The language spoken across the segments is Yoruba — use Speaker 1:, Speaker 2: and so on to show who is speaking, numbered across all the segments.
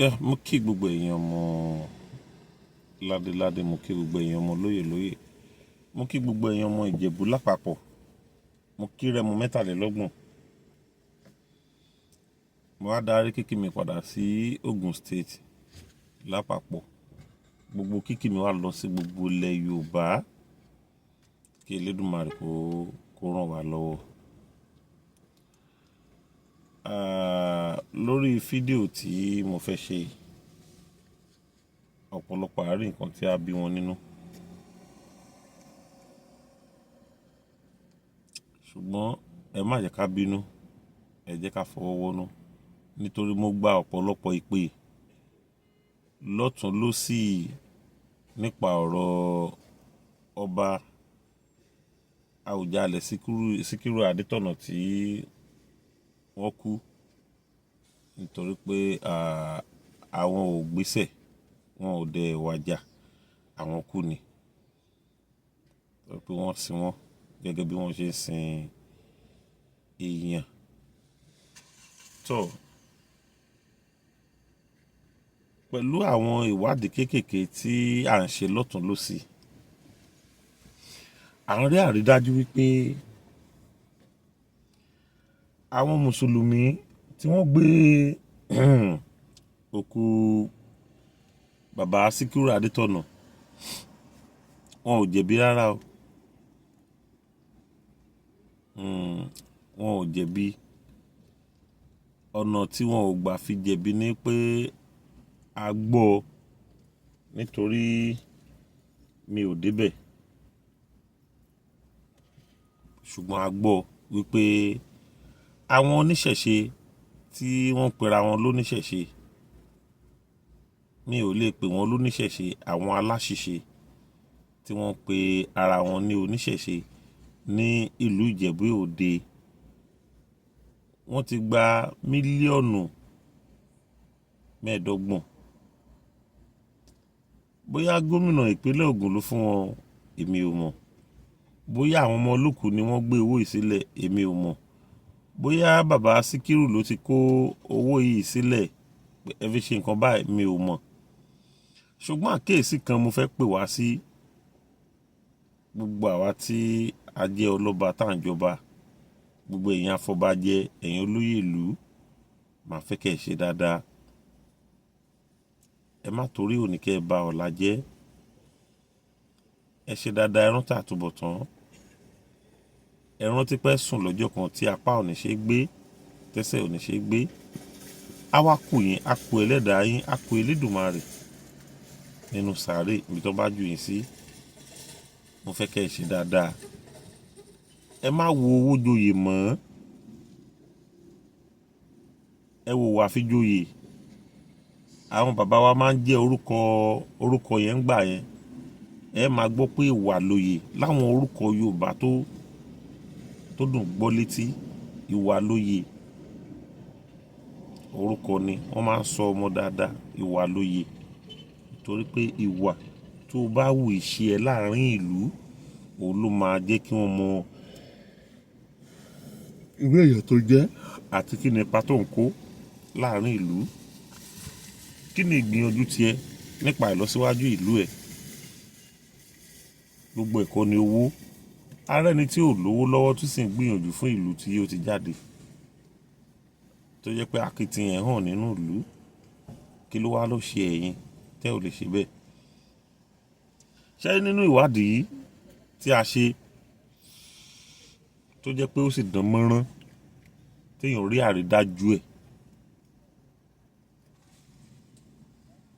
Speaker 1: Yeah, mo kí gbogbo èèyàn ọmọ ládéládé, mo kí gbogbo èèyàn ọmọ lóyè lóyè, mo kí gbogbo èèyàn ọmọ Ìjẹ̀bú lápapọ̀, mo kí Rẹ́mọ mẹ́tàlélọ́gbọ̀n. Mo wá darí kíkí mi padà sí Ogun State lápapọ̀. Gbogbo kíkí mi wá lọ sí gbogbo ilẹ̀ Yorùbá. Kí Elédùmarè kó ràn wá lọ́wọ́. Lórí fídíò tí mo fẹ́ ṣe, ọ̀pọ̀lọpọ̀ á rí nǹkan tí a bí wọn nínú. Ṣùgbọ́n ẹ má jẹ́ ká bínú, ẹ jẹ́ ká fọwọ́ wọ́nú. Nítorí mo gba ọ̀pọ̀lọpọ̀ ìpè lọ́tùn lósì nípa ọ̀rọ̀ ọba Àwùjalẹ̀ Síkírù Adétọ̀nà tí wọ́n kú. Nítorí pé àwọn ò gbéṣẹ̀, wọn ò dẹ̀ wàjà, àwọn kú ni. Torí pé wọ́n sin wọ́n gẹ́gẹ́ bí wọ́n ṣe ń sin èèyàn. Tọ́, pẹ̀lú àwọn ìwádìí kéékèèké tí à ń ṣe lọ́tùn lósì, à ń rí àrídájú wípé àwọn Mùsùlùmí tí wọ́n gbé òkú bàbá Síkírù Adétọ̀nà, wọn ò jẹ̀bi rárá o. Wọn ò jẹ̀bi. Ọ̀nà tí wọn ò gbà fi jẹ̀bi ni pé a gbọ́ nítorí mi ò débẹ̀. Ṣùgbọ́n a gbọ́ wípé àwọn oníṣẹ̀ṣe tí wọ́n ń pera wọn lóníṣẹ̀ṣe, mi ò lè pè wọ́n lóníṣẹ̀ṣe, àwọn aláṣìṣe tí wọ́n ń pe ara wọn ní oníṣẹ̀ṣe ní ìlú Ìjẹ̀bú Òde. Wọ́n ti gba mílíọ̀nù mẹ́ẹ̀ẹ́dọ́gbọ̀n. Bóyá gómìnà ìpínlẹ̀ Ògùn ló fún wọn, èmi ò mọ̀. Bóyá àwọn ọmọ olókùú ni wọ́n gbé owó yìí sílẹ̀, èmi ò mọ̀. Bóyá bàbá Síkírù ló ti kó owó yìí sílẹ̀ pé ẹ fi ṣe nǹkan báyìí, mi ò mọ̀. Ṣùgbọ́n àkíyèsí kan mo fẹ́ pè wá sí gbogbo àwa tí a jẹ́ ọlọ́ba tá à ń jọba, gbogbo ẹ̀yin afọbajẹ, ẹ̀yin olóyè ìlú, màá fẹ́ kí ẹ ṣe dáadáa. Ẹ má torí òní kí ẹ ba ọ̀la jẹ́. Ẹ ṣe dáadáa, ẹ rántí àtúbọ̀tán. Ẹ rántí pé sùn lọ́jọ́ kan tí apá ò ní ṣe gbé, tẹ́sẹ̀ ò ní ṣe gbé. Á wá kù yín, á ku ẹlẹ́dàá yín, á ku Elédùmarè nínú sàárè ibi tó bá jù yín sí. Mo fẹ́ kí ẹ ṣe dáadáa. Ẹ má wo owó joyè mọ́. Ẹ wo wà fi joyè. Àwọn bàbá wa máa ń jẹ́ orúkọ, orúkọ yẹn ń gbà yẹn. Ẹ máa gbọ́ pé ìwà lóye láwọn orúkọ Yorùbá tó dùn gbọ́ létí. Ìwà lóye. Orúkọ ni wọ́n máa ń sọ ọmọ dáadáa, ìwà lóye. Nítorí pé ìwà tó bá wù ìṣe ẹ láàárín ìlú, òun ló máa jẹ́ kí wọ́n mọ irú èèyàn tó jẹ́ àti kí ni ipa tó ń kó láàárín ìlú. Kí ni ìgbìyànjú ti ẹ nípa ìlọsíwájú ìlú ẹ? Gbogbo ẹ̀kọ́ ni owó. Ara ẹni tí ò lówó lọ́wọ́ tún sì ń gbìyànjú fún ìlú tí ó ti jáde. Tó jẹ́ pé akitiyan hàn nínú ìlú. Kí ló wá ló ṣe ẹ̀yin tẹ́ ò lè ṣe bẹ́ẹ̀? Ṣé nínú ìwádìí tí a ṣe tó jẹ́ pé ó sì dán mọ́rán tí èèyàn rí àrídájú ẹ̀.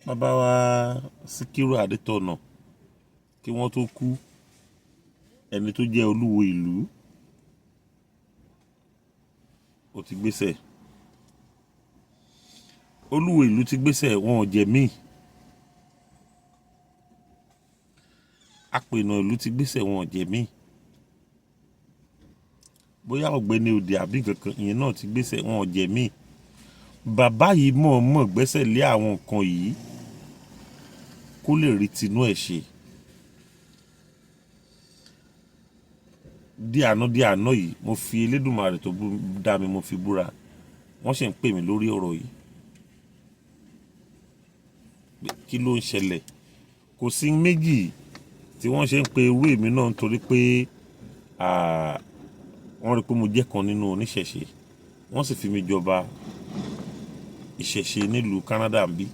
Speaker 1: Bàbá wa Síkírù Adétọ̀nà kí wọ́n tó kú, ẹni tó jẹ́ olúwo ìlú ó ti gbéṣẹ̀. Olúwo ìlú ti gbéṣẹ̀, wọn ò jẹ mí. Apènà ìlú ti gbéṣẹ̀, wọn ò jẹ mí. Bóyá ọ̀gbẹ́ni òde àbí nǹkan ìyẹn náà ti gbéṣẹ̀, wọn ò jẹ mí. Bàbá yìí mọ̀ọ́mọ̀ gbẹ́sẹ̀ lé àwọn nǹkan yìí kó lè rí tinú ẹ̀ ṣe. Di àná di àná yìí, mo fi Elédùmarè tó dá mi mo fi búra. Wọ́n sì ń pè mí lórí ọ̀rọ̀ yìí. Kí ló ń ṣẹlẹ̀? Kò sí méjì tí wọ́n ṣe ń pe irú èmi náà, nítorí pé wọ́n rí pé mo jẹ́ kan nínú oníṣẹ̀ṣe, wọ́n sì fi mi jọba ìṣẹ̀ṣe nílùú Canada ń bí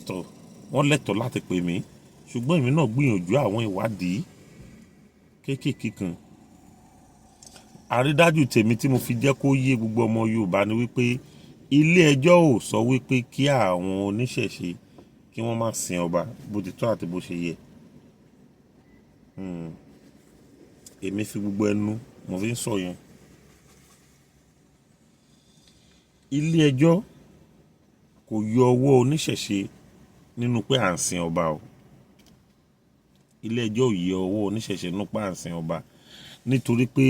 Speaker 1: tó. Wọ́n lẹ́tọ̀ọ́ láti pè mí, ṣùgbọ́n èmi náà gbìyànjú àwọn ìwádìí kéékèèké kan. Àrídájú tèmi tí mo fi jẹ́ kó yé gbogbo ọmọ Yorùbá ni wípé ilé ẹjọ́ ò sọ wípé kí àwọn oníṣẹ̀ṣe kí wọ́n má sin ọba bó ti tọ́ àti bó ṣe yẹ. Èmi fi gbogbo ẹnu mo fi ń sọ yẹn. Ilé ẹjọ́ kò yọ ọwọ́ oníṣẹ̀ṣe nínú pé à ń sin ọba o. Ilé ẹjọ́ ò yọ ọwọ́ oníṣẹ̀ṣe nínú pé à ń sin ọba, nítorí pé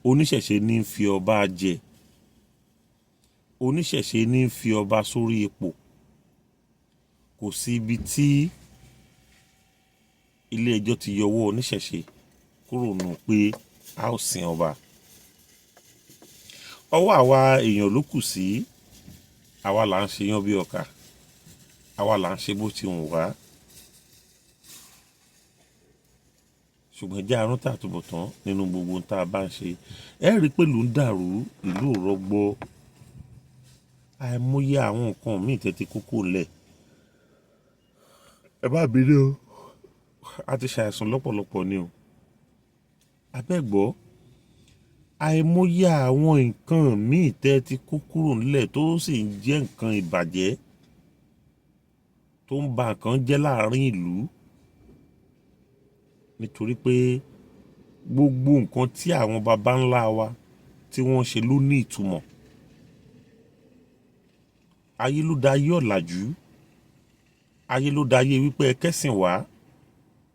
Speaker 1: oníṣẹ̀ṣe ní ń fi ọba jẹ, oníṣẹ̀ṣe ní ń fi ọba sórí ipò. Kò sí ibi tí ilé ẹjọ́ ti yọ ọwọ́ oníṣẹ̀ṣe kúrò nù pé a ó sin ọba. Ọwọ́ àwa èèyàn ló kù sí. Àwa là ń ṣe yán bí ọkà, àwa là ń ṣe bó ti wù wá. Ṣùgbọ́n jẹ́ àrùn tàtúbọ̀tán nínú gbogbo ohun tá a bá ń ṣe. Ẹ rí i pé ìlú ń dàrú, ìlú ò rọgbọ. Àìmọye àwọn nǹkan míì tẹ́tí kókó lẹ̀. Ẹ má bínú o, a ti ṣàìsàn lọ́pọ̀lọpọ̀ ni o. Abẹ́gbọ́, àìmọye àwọn nǹkan míì tẹ́ ti kó kúrò nílẹ̀ tó sì ń jẹ́ nǹkan ìbàjẹ́ tó ń ba nǹkan jẹ́ láàrin ìlú. Nítorí pé gbogbo nǹkan tí àwọn baba ńlá wa tí wọ́n ṣe ló ní ìtumọ̀. Ayé ló da ayé ọ̀làjú. Ayé ló da ayé wípé ẹ kẹ́sìn wá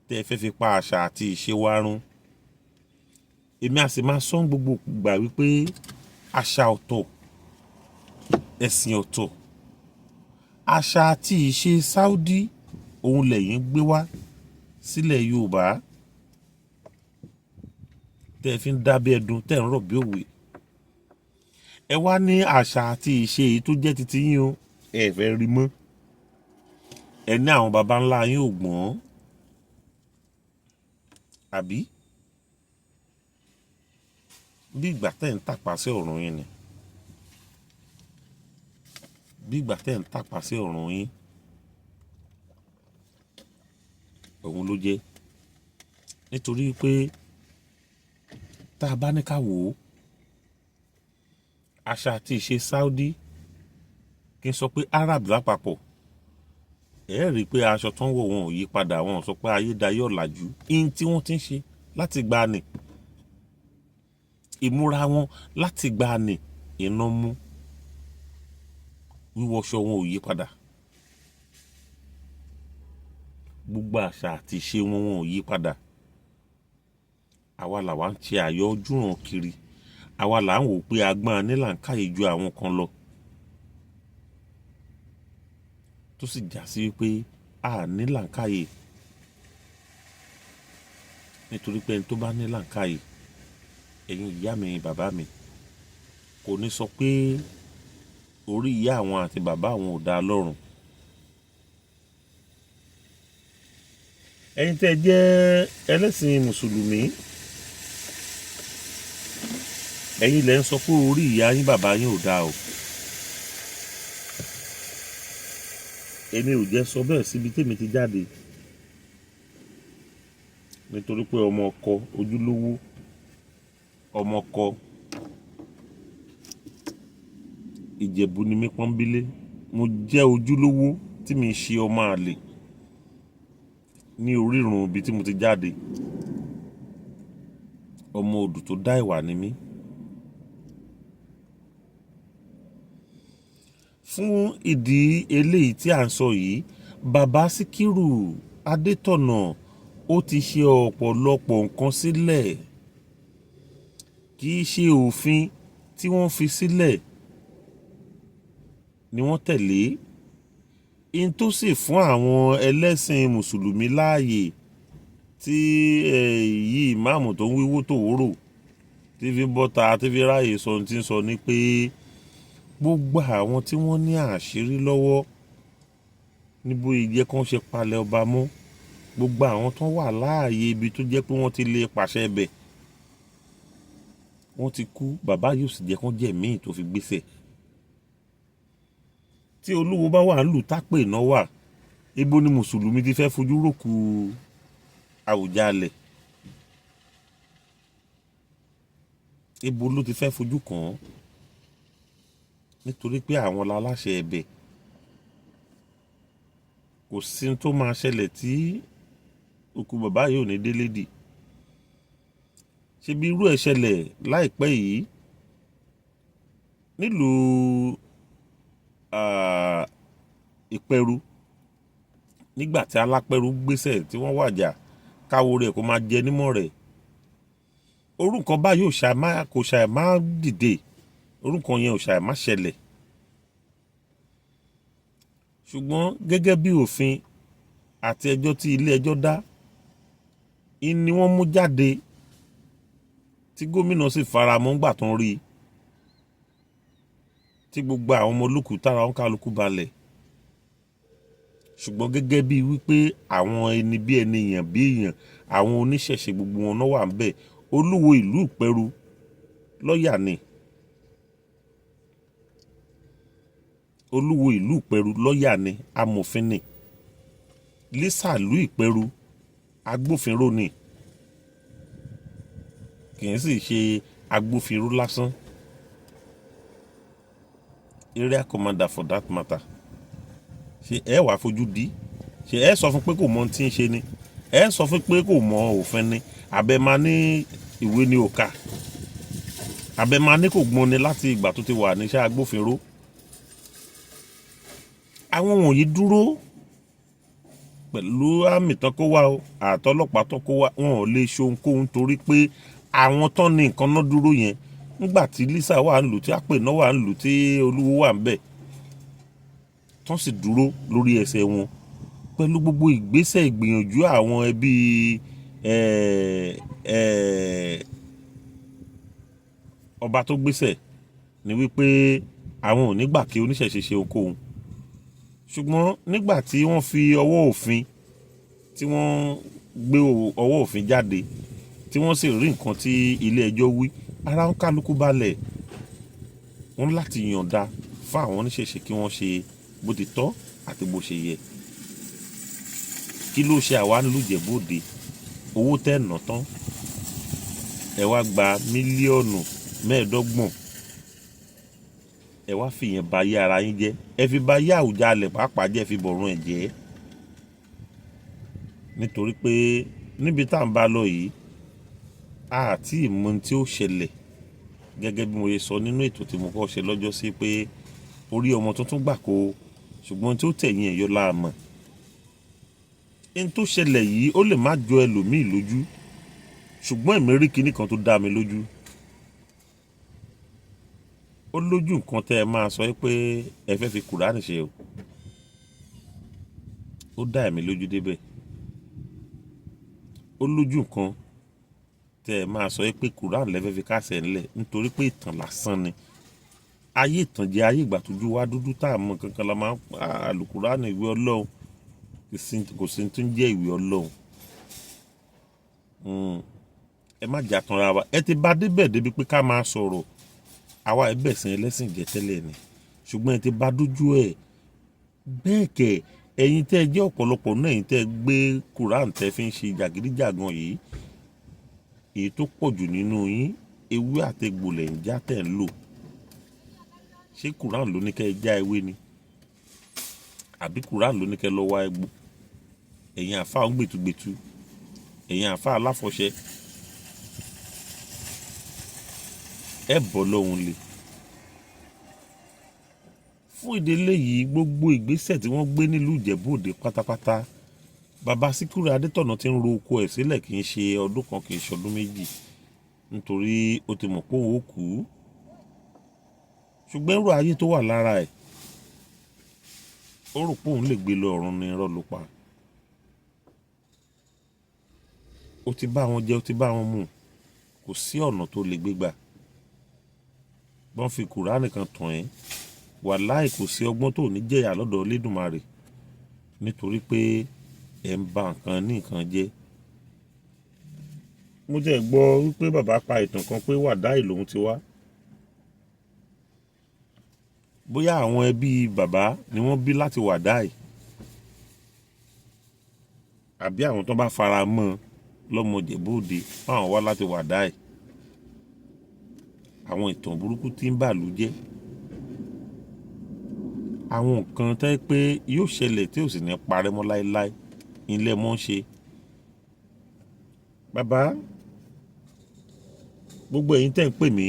Speaker 1: tẹ́ ẹ fẹ́ fi pa àṣà àti ìṣe wa run. Èmi a sì máa sọ gbogbo ìgbà wípé àṣà ọ̀tọ̀, ẹ̀sìn ọ̀tọ̀. Àṣà àti ìṣe Saudi òun lẹ̀yin gbé wá sílẹ̀ Yorùbá tẹ́ ẹ fi ń dábẹ́ ẹdun, tẹ́ ẹ ń rọ̀ bí òwe. Ẹ wá ní àṣà àti ìṣe èyí tó jẹ́ titi yín o, ẹ fẹ́ rí mọ́. Ẹ ní àwọn baba ńlá yín ò gbọ́n, àbí? Bí ìgbà tẹ́ ń tàpá sí ọ̀run yín ni. Bí ìgbà tẹ́ ń tàpá sí ọ̀run yín, òun ló jẹ́. Nítorí pé tá a bá ní ká wò ó, àṣà àti ìṣe Saudi, kí n sọ pé Arab lápapọ̀, ẹ rí i pé aṣọ tó ń wọ̀ wọn ò yí padà, wọn ò sọ pé ayédáyé ọ̀làjú. Ihun tí wọ́n ti ń ṣe láti gbani, ìmúra wọn láti gbani, iná mú, wíwọṣọ wọn ò yí padà. Gbogbo àṣà àti ìṣe wọn wọn ò yí padà. Àwa làwa ń ṣe àyọjúràn kiri. Àwa là ń wò pé agbọ́n anílàńkáyè ju àwọn kan lọ. Tó sì já sí wípé a ní làńkáyè. Nítorí pé ẹni tó bá ní làńkáyè, ẹ̀yin ìyá mi, bàbá mi, kò ní sọ pé orí ìyá àwọn àti bàbá àwọn ò dá lọ́rùn. Ẹ̀yin tẹ́ jẹ́ ẹlẹ́sìn Mùsùlùmí, ẹ̀yin lẹ ń sọ pé orí ìyá yín bàbá yín ò dá o. Èmi ò jẹ́ sọ bẹ́ẹ̀ síbi tèmi ti jáde. Nítorí pé ọmọ ọkọ ojúlówó, ọmọ ọkọ Ìjẹ̀bú ni mí pọ́nbílé. Mo jẹ́ ojúlówó tí mi ṣe ọmọ àlè ní orírun ibi tí mo ti jáde. Ọmọ odù tó dá ìwà ni mí. Fún ìdí eléyìí tí à ń sọ yìí, bàbá Síkírù Adétọ̀nà ó ti ṣe ọ̀pọ̀lọpọ̀ nǹkan sílẹ̀. Kì í ṣe òfin tí wọ́n fi sílẹ̀ ni wọ́n tẹ̀lé. In tó sì fún àwọn ẹlẹ́sìn Mùsùlùmí láàyè tí èyí ìmáàmù tó ń wíwó tòwòrò tí fi ń bọ́ta tí fi ráàyè sọ ohun tí ń sọ ni pé gbogbo àwọn tí wọ́n ní àṣírí lọ́wọ́ Níbo ìjẹ́ kan ṣe palẹ̀ ọba mọ́, gbogbo àwọn tó wà láàyè ibi tó jẹ́ pé wọ́n ti lè pàṣẹ ẹbẹ̀, wọ́n ti kú. Bàbá yóò sì jẹ́ kán jẹ́ míì tó fi gbéṣẹ̀. Tí olúwo bá wà ń lù tápè náà wà, ibo ni mùsùlùmí ti fẹ́ fojú rókù Àwùjalẹ̀? Ibo ló ti fẹ́ fojú kàn án? Nítorí pé àwọn láláṣẹ ẹbẹ̀. Kò sí tó máa ṣẹlẹ̀ tí òkú bàbá yìí ò ní délé dì. Ṣebí irú ẹ̀ ṣẹlẹ̀ láìpẹ́ yìí nílùú Ìpẹ́rù, nígbà tí Alápẹ̀rù gbéṣẹ̀ tí wọ́n wàjà káwo rẹ̀ kó máa jẹ nímọ̀ rẹ̀. Orúkọ báyìí ò ṣàì má kò ṣàì má dìde, orúkọ yẹn ò ṣàì má ṣẹlẹ̀. Ṣùgbọ́n gẹ́gẹ́ bí òfin àti ẹjọ́ tí ilé ẹjọ́ dá ni wọ́n mú jáde, tí gómìnà sì faramọ́ ńgbà tó ń rí i, tí gbogbo àwọn ọmọ olókùú tára wọn kálukú balẹ̀. Ṣùgbọ́n gẹ́gẹ́ bíi wípé àwọn ẹni bí ẹni, èèyàn bí èèyàn, àwọn oníṣẹ̀ṣe, gbogbo wọn náà wà ń bẹ̀. Olúwo ìlú Ìpẹ́rù lọ́ọ̀yà ni. Olúwo ìlú Ìpẹ́rù lọ́ọ̀yà ni, amòfin ni. Lísà ìlú Ìpẹ́rù agbófinró ni, kì í sì ṣe agbófinró lásán, area commander for that matter. Ṣé ẹ wàá fojú di? Ṣé ẹ sọ fún pé kò mọ ohun tí ń ṣe ni? Ẹ sọ fún pé kò mọ òfin ni? Àbẹ máa ní ìwé ni ò kà? Àbẹ máa ní kò gbọ́n ni láti ìgbà tó ti wà níṣẹ́ agbófinró? Àwọn wọ̀nyí dúró pẹ̀lú àmì tán kó wá o, àtọlọ́pàá tán kó wá, wọn ò lè ṣe ohunkóhun torí pé àwọn tán ní nǹkan náà dúró yẹn. Nígbà tí Lisa wà ń lù, tí Àpènà wà ń lù, tí Olúwo wà ń bẹ̀, tán sì dúró lórí ẹsẹ̀ wọn pẹ̀lú gbogbo ìgbésẹ̀ ìgbìyànjú àwọn ẹbí ọba tó gbésẹ̀ ni wípé àwọn ò ní gbà kí oníṣẹ̀ṣe ṣe ohunkóhun. Ṣùgbọ́n nígbà tí wọ́n fi ọwọ́ òfin, tí wọ́n gbé ọwọ́ òfin jáde, tí wọ́n sì rí nǹkan tí ilé ẹjọ́ wí, ara ń kálukú balẹ̀. Wọ́n láti yọ̀ǹda fún àwọn oníṣẹ̀ṣe kí wọ́n ṣe bó ti tọ́ àti bó ṣe yẹ. Kí ló ṣe àwa nílùú Ìjẹ̀bú Òde? Owó tẹ́ ẹ̀ ná tán, ẹ wá gba 25 mílíọ̀nù, ẹ wá fìyẹn ba ayé ara yín jẹ́, ẹ fi ba ayé Àwùjalẹ̀ pàápàá jẹ́, ẹ fi bọ̀run ẹ̀ jẹ́. Nítorí pé níbi tá à ń bá lọ yìí, a àti ìmọ̀ tí ó ṣẹlẹ̀. Gẹ́gẹ́ bí mo ṣe sọ nínú ètò tí mo kọ́ ṣe lọ́jọ́ sí pé orí ọmọ tuntun gbà kó, ṣùgbọ́n tí ó tẹ̀yìn ẹ̀ yọ la mọ̀. N tó ṣẹlẹ̀ yìí, ó lè má jọ ẹlòmíì lójú, ṣùgbọ́n èmi rí kinní kan tó dá mi lójú. Ó lójú nǹkan tẹ́ ẹ máa sọ pé ẹ fẹ́ fi Kùránì ṣe o. Ó dá ẹ̀mí lójú débẹ̀. Ó lójú nǹkan tẹ́ ẹ máa sọ pé Kùránì lẹ fẹ́ fi kásẹ̀ ńlẹ̀, nítorí pé ìtàn lásán ni. Ayé ìtànjẹ, ayé ìgbà tójú wa dúdú tá a mọ̀ kankan la máa ń àlùkùránì ìwé Ọlọ́run. Kò sí tó ń jẹ́ ìwé Ọlọ́run. Ẹ má jà tanra wa. Ẹ ti bá débẹ̀ débi pé ká máa sọ̀rọ̀. Àwa ẹ bẹ̀sìn ẹlẹ́sìn jẹ́ tẹ́lẹ̀ ni, ṣùgbọ́n ẹ ti bá dójú ẹ̀. Bẹ́ẹ̀ kẹ̀, ẹ̀yin tẹ́ ẹ jẹ́ ọ̀pọ̀lọpọ̀ náà, ẹ̀yin tẹ́ ẹ gbé Quran tẹ́ fi ń ṣe jàgídíjàgan yìí, èyí tó pọ̀ jù nínú yín, ewé àtegbò lẹ̀ ń já tẹ̀ ń lò. Ṣé Quran ló ní kẹ́ ẹ já ewé ni? Àbí Quran ló ní kẹ́ ẹ lọ wá egbò? Ẹ̀yin àfáà ń gbètúgbètú, ẹ̀yin àfáà aláfọ̀ṣẹ, ẹ bọ́ lọ́hùn le. Fún ìdílé yìí, gbogbo ìgbésẹ̀ tí wọ́n gbé nílùú Ìjẹ̀bú Òde pátápátá, bàbá Síkírù Adétọ̀nà ti ń ro oko ẹ̀ sílẹ̀, kì í ṣe ọdún kan, kì í ṣe ọdún méjì, nítorí ó ti mọ̀ pé òun ó kú. Ṣùgbọ́n irú ayé tó wà lára ẹ̀, ó rò pé òun lè gbé lọ ọ̀run ní irọ́ ló pa. Ó ti bá wọn jẹ, ó ti bá wọn mu, kò sí ọ̀nà tó lè gbé gbà. Bọ́n fi Kùránì kan tàn ẹ́, wàláì kò sí ọgbọ́n tó ní jẹ̀yà lọ́dọ̀ Elédùmarè. Nítorí pé ẹ̀ ń ba nǹkan ní nǹkan jẹ́. Mo jẹ́ gbọ́ wípé bàbá pa ìtàn kan pé Wàdáì lòun ti wá. Bóyá àwọn ẹbí bàbá ni wọ́n bí láti Wàdáì, àbí àwọn tó bá fara mọ́ lọ́mọ Ìjẹ̀bú Òde fáwọn wá láti Wàdáì. Àwọn ìtàn burúkú tí ń bàlú jẹ́. Àwọn nǹkan tẹ́ pé yóò ṣẹlẹ̀ tí ò sì ní parẹ́ mọ́ láéláé ilé mọ́ ń ṣe. Bàbá, gbogbo ẹ̀yin tẹ́ ń pè mí,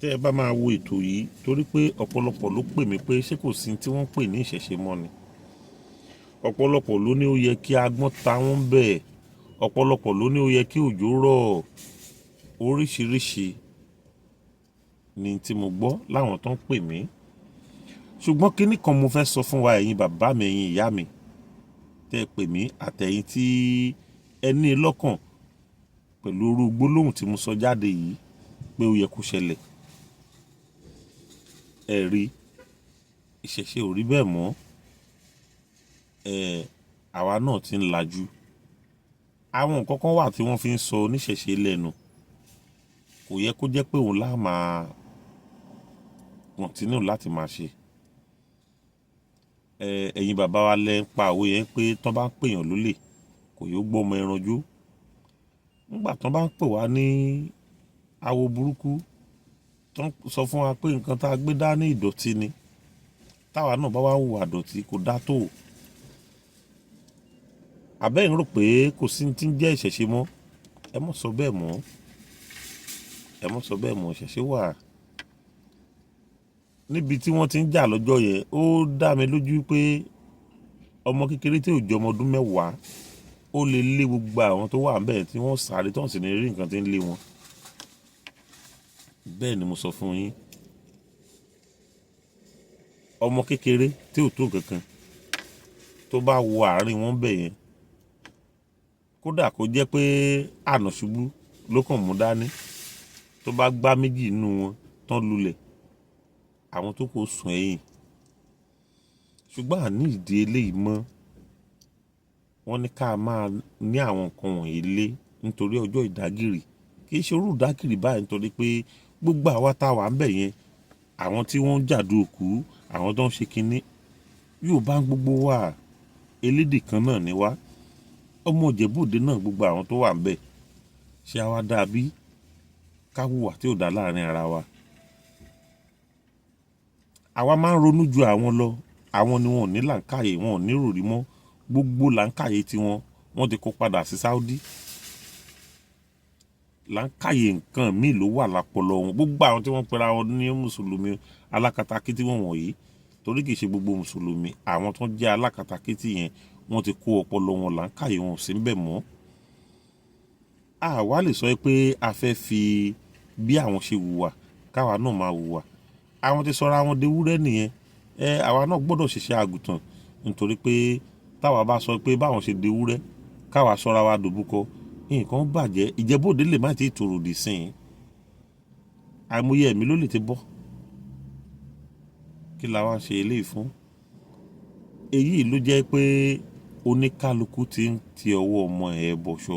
Speaker 1: tẹ́ ẹ bá máa wo ètò yìí, torí pé ọ̀pọ̀lọpọ̀ ló pè mí pé ṣé kò sí tí wọ́n ń pè ní ìṣẹ̀ṣe mọ́ ni. Ọ̀pọ̀lọpọ̀ ló ní ó yẹ kí agbọ́n ta wọ́n bẹ́ẹ̀. Ọ̀pọ̀lọpọ̀ ló ní ó yẹ kí òjò rọ̀. Oríṣiríṣi ni tí mo gbọ́ láwọn tó ń pè mí. Ṣùgbọ́n kíní kan mo fẹ́ sọ fún wa, ẹ̀yin bàbá mi, ẹ̀yin ìyá mi, tẹ́ ẹ pè mí àtẹ̀yin tí ẹ ní lọ́kàn pẹ̀lú irú gbólóhùn tí mo sọ jáde yìí pé ó yẹ kó ṣẹlẹ̀. Ẹ rí, ìṣẹ̀ṣe ò rí bẹ́ẹ̀ mọ́. Ẹ̀, àwa náà ti ń lajú. Àwọn nǹkan kan wà tí wọ́n fi ń sọ oníṣẹ̀ṣe lẹ́nu. Kò yẹ kó jẹ́ pé òun lá máa continue láti máa ṣe. Ẹ̀, ẹ̀yin bàbá wa lẹ ń pa òwe yẹn pé tí wọ́n bá ń pè èèyàn lólè, kò yóò gbọ́ ọmọ ẹran jó. Nígbà tí wọ́n bá ń pè wá ní awo burúkú, tí wọ́n sọ fún wa pé nǹkan tí a gbé dání ìdọ̀tí ni. Táwa náà bá wá hùwà ìdọ̀tí kò dá tó. Àbẹ́ yín rò pé kò sí tí ń jẹ́ ìṣẹ̀ṣe mọ́. Ẹ má sọ bẹ́ẹ̀ mọ́. Ẹ má sọ bẹ́ẹ̀ mọ́. Ìṣẹ̀ṣe wà. Níbi tí wọ́n ti ń jà lọ́jọ́ yẹn, ó dá mi lójú pé ọmọ kékeré tí ò ju ọmọ ọdún mẹ́wàá, ó lè lé gbogbo àwọn tó wà níbẹ̀ tí wọ́n sáré tí wọ́n sì ní rí nǹkan tí ń lé wọn. Bẹ́ẹ̀ ni mo sọ fún yín. Ọmọ kékeré tí ò tó nǹkan kan tó bá wọ àárín wọn bẹ́ẹ̀ yẹn, kódà kó jẹ́ pé àná ṣubú ló kàn mú dání, tó bá gbá méjì nínú wọn tán lulẹ̀, àwọn tó kù ó sùn ẹ̀yìn. Ṣùgbọ́n àní ìdí eléyìí mọ́. Wọ́n ní ká máa ní àwọn nǹkan wọ̀nyí lé nítorí ọjọ́ ìdágìrì. Kì í ṣe irú ìdágìrì báyìí nítorí pé gbogbo àwa tá wà níbẹ̀ yẹn, àwọn tí wọ́n ń jàdù òkú, àwọn tó ń ṣe kiní, Yorùbá ń gbogbo wa. Elédè kan náà ni wá. Ọmọ Ìjẹ̀bú Òde náà gbogbo àwọn tó wà níbẹ̀. Ṣé àwa dà bí? Ká hùwà tí ò dá láàrin ara wa. Àwa máa ń ronú ju àwọn lọ. Àwọn ni wọ́n ò ní làákàyè, wọ́n ò ní ròrí mọ́. Gbogbo làákàyè tí wọn, wọ́n ti kó padà sí Saudi. Làákàyè nǹkan míì ló wà lápọ̀lọ̀ wọn. Gbogbo àwọn tí wọ́n pera wọn ní Mùsùlùmí alákatakítí wọ̀n wọ̀nyí, torí kì í ṣe gbogbo Mùsùlùmí, àwọn tó ń jẹ́ alákatakítí yẹn, wọ́n ti kó ọpọlọ wọn, làákàyè wọn ò sí níbẹ̀ mọ́. A wá lè sọ pé a fẹ́ fi bí àwọn ṣe hùwà, káwa náà máa hùwà. Àwọn tí sọra wọn déwúrẹ́ nìyẹn. Ẹ, àwa náà gbọdọ̀ ṣiṣẹ́ àgùntàn nítorí pé táwa bá sọ pé báwọn ṣe déwúrẹ́, káwa sọra wa dòbúkọ, nǹkan bàjẹ́. Ìjẹ̀bú Òde lè má ti tòrò dì sín. Àìmọye ẹ̀mí ló lè ti bọ́. Kí la wá ń ṣe eléyìí fún? Èyí ló jẹ́ pé oníkálukú tí ń ti ọwọ́ ọmọ ẹ̀ bọ̀ṣọ.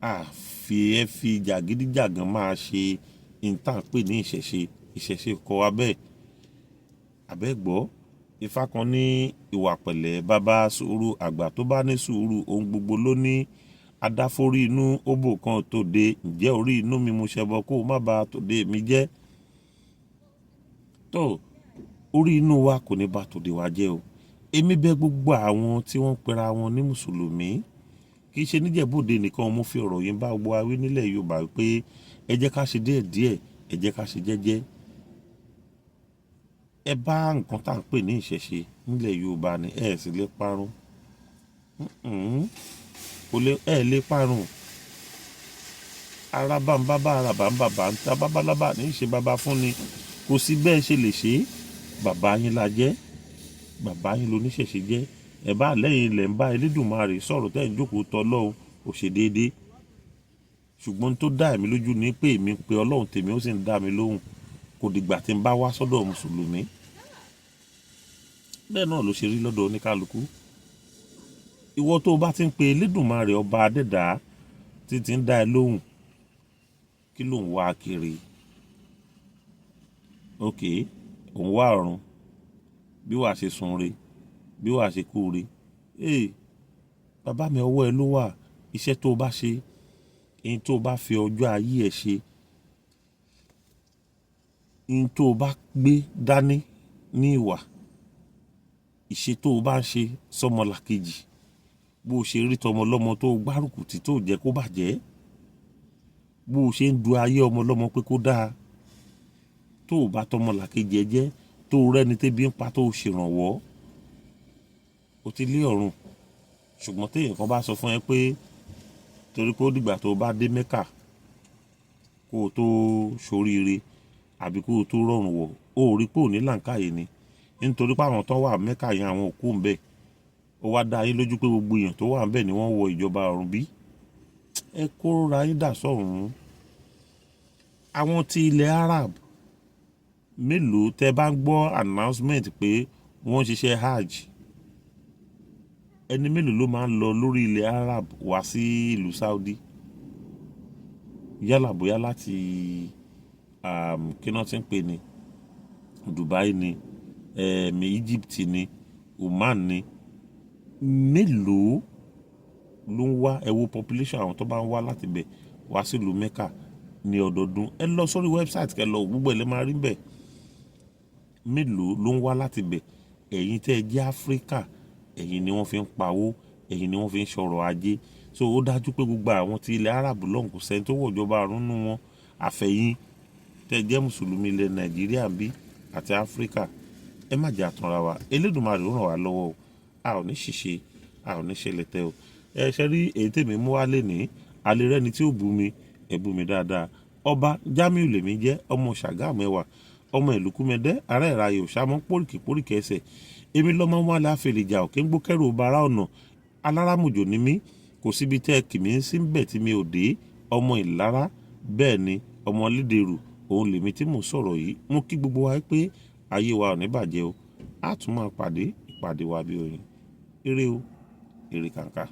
Speaker 1: A fi ẹ fi jàgídíjàgan máa ṣe ìta ń pè ní ìṣẹ̀ṣe. Ìṣẹ̀ṣe kọ́ wa bẹ́ẹ̀. Àbẹ́ gbọ́, Ifá kan ní ìwà pẹ̀lẹ́, baba sùúrù, àgbà tó bá ní sùúrù, ohun gbogbo ló ní. Adáforí inú, óbò kan tòde. Ǹjẹ́ orí inú mi mo ṣẹbọ kó má ba tòde mi jẹ́? Tó, orí inú wa kò ní ba tòde wa jẹ́ o. Èmi bẹ̀ gbogbo àwọn tí wọ́n ń pera wọn ní Mùsùlùmí. Kì í ṣe ní Ìjẹ̀bú Òde nìkan mo fi ọ̀rọ̀ yìí bá gbogbo wa wí nílẹ̀ Yorùbá wípé ẹ jẹ́ ká ṣe díẹ̀díẹ̀, ẹ jẹ́ ká ṣe jẹ́jẹ́. Ẹ bá nǹkan tí à ń pè ní ìṣẹ̀ṣe nílẹ̀ Yorùbá ni ẹ sì lè parun. Kò lè, ẹ lè parun. Ara bá ń bá bá ara bá ń bá bá ń ta bábá lábà ní í ṣe baba fún ni. Kò sí bẹ́ẹ̀ ṣe lè ṣe. Bàbá yín la jẹ́. Bàbá yín lóníṣẹ̀ṣe jẹ́. Ẹ bá lẹ́yìn ilẹ̀ ń bá Elédùmarè sọ̀rọ̀ tẹ́ ẹ̀ ń jókòó tọ́ Ọlọ́run, ò ṣe déédé. Ṣùgbọ́n tó dá èmi lójú ni pé èmi ń pe Ọlọ́run tèmi ó sì ń dá mi lóhùn. Kò dìgbà tí ń bá wá sọ́dọ̀ Mùsùlùmí. Bẹ́ẹ̀ náà ló ṣe rí lọ́dọ̀ oníkálukú. Ìwọ tó o bá ti ń pe Elédùmarè ọba adẹ́dàá tí ti ń dá ẹ lóhùn, kí ló ń wá kiri? Ok, òun wá ọ̀run, bí wàá ṣe sun re, bí wàá ṣe kú re. Ee, bàbá mi, ọwọ́ ẹ ló wà. Iṣẹ́ tó o bá ṣe, ihun tó o bá fi ọjọ́ ayé ẹ ṣe, ihun tó o bá gbé dání ní ìwà ìṣe tó o bá ń ṣe sọmọlàkejì, bó o ṣe rí tọmọ lọ́mọ tó o gbárùkù tí tó jẹ́ kó bàjẹ́, bó o ṣe ń du ayé ọmọ lọ́mọ pé kó dáa, tó o bá tọmọlàkejì ẹ jẹ́, tó o rẹ́ni tébi ń pa tó o ṣèrànwọ́, o ti lé ọ̀run. Ṣùgbọ́n téèyàn kan bá sọ fún ẹ pé torí pé ó dìgbà tó o bá dé Mẹ́kà kó o tó ṣoríire àbí kó o tó rọrùn wọ̀, o ò rí pé ò ní làǹkàyè ni, nítorí pé àwọn tó wà Mẹ́kà yẹn, àwọn òkú ń bẹ̀. Ó wá dá yín lójú pé gbogbo èèyàn tó wà ń bẹ̀ ni wọ́n wọ ìjọba ọ̀run bí? Ẹ kóra yín dà sọ́hùn. Àwọn ti ilẹ̀ Arab mélòó tẹ́ bá ń gbọ́ announcement pé wọ́n ń ṣiṣẹ́ hajj, ẹni mélòó ló máa ń lọ lórí ilẹ̀ Arab wá sí ìlú Saudi? Yálà bóyá láti kí náà ti ń pè ní Dubai ni, Egypt ni, Oman ni, mélòó ló ń wá? Ẹ wo population àwọn tó bá ń wá láti bẹ̀ wá sílùú Mecca ní ọdọọdún. Ẹ lọ sórí website, kẹ́ lọ, gbogbo ẹ lè máa rí bẹ́ẹ̀. Mélòó ló ń wá láti bẹ̀? Ẹ̀yin tẹ́ ẹ jẹ́ Áfíríkà, ẹ̀yin ni wọ́n fi ń pawó, ẹ̀yin ni wọ́n fi ń sọ̀rọ̀ ajé. So ó dájú pé gbogbo àwọn tí ilẹ̀ Arab lọ́hùn, kò sẹ́ni tó wọ̀ ìjọba ọ̀run nínú wọn àfẹ̀yìn tẹ́ ẹ jẹ́ mùsùlùmí ilẹ̀ Nàìjíríà ń bí àti Áfíríkà. Ẹ má jẹ́ àtúnra wa. Elédùmarè ó ràn wá lọ́wọ́ o. A ò ní ṣìṣe, a ò ní ṣẹlẹ̀ tẹ́ o. Ẹ ṣe rí èyí tèmi mú wá lé ní alẹ́ rẹ́ni tí ó bú mi, ẹ bú mi dáadáa. Ọba Jamiu lèmi jẹ́, ọmọ Ṣàgámù, ẹwà ọmọ ìlú Kúmẹdẹ́, ará ìrayè òṣàmọ́ pòríkì pòríkì ẹsẹ̀. Èmi lọ́mọ wọn la fèrè jà òkè ń gbó kẹ́rù bara ọ̀nà alárámùjò ní mí. Kò síbi tẹ́ ẹ kì mí sí bẹ̀ tí mi ò dé. Ọmọ Ìlara, bẹ́ẹ̀ ni, ọmọ Lédèrú òun lèmi tí mò ń sọ̀rọ̀ yìí. Mo kí gbogbo wa pé ayé wa ò ní bàjẹ́ o. A tún máa pàdé, ìpàdé wa bí oyin. Ire o, ire kàǹkà.